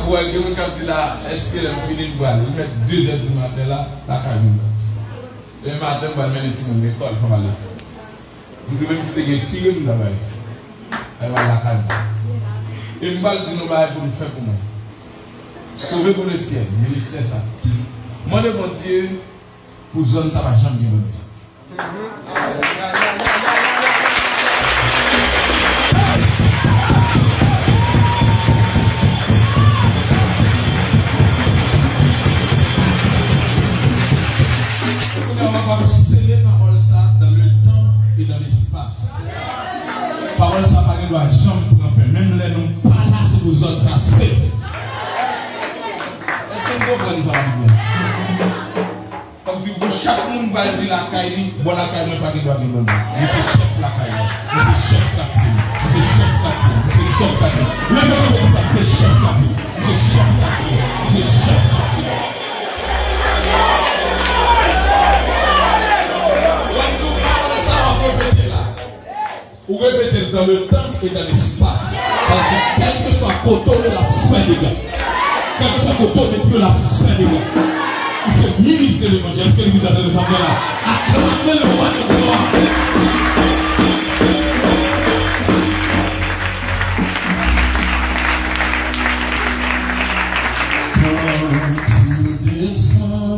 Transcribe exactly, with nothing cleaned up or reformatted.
Ou wè, gen moun k ap di la, èske lè m fini m pral? Li mèt de zè di maten la, lakay mwen mèt. Demen maten, m pral mennen timoun lekòl, fò m ale. M di, menm si te gen tire, m ta bay. Ay, m al lakay mwen. E m pral di nou bagay pou nou fè pou mwen. Sove pou lesyèl, ministè sa. Mande Bondye pou zòn sa pa janm gen bandi. Kounye a, w ap sele pawòl sa dans le temps et dans l'espace. Pawòl sa pa gen dwa janm pran fen. Menm lè nou pa la, se pou zòn sa safe. Èske n konprann sa m ap di a? Kòmsi pou chak moun pral di lakay li, bò lakay mwen pa gen dwa gen bandi. Mwen se chèf lakay mwen. Mwen se chèf katye m. Mwen se chèf katye m. Mwen se chèf katye m. Leve kanpe konsa, mwen se chèf katye m. Mwen se chèf katye m. Mwen se chèf katye m. Lè m di w pawòl sa, w ap repete la. Ou repete l dans le temps et dans l'espace. Paske kèlkeswa kote w ye, l ap fè dega. Kèlkeswa kote w ye, l ap fè dega. Ou se minis de levanjil. Èske legliz la tande sa m di la? Aklame l, mande glwa. Quand il descend,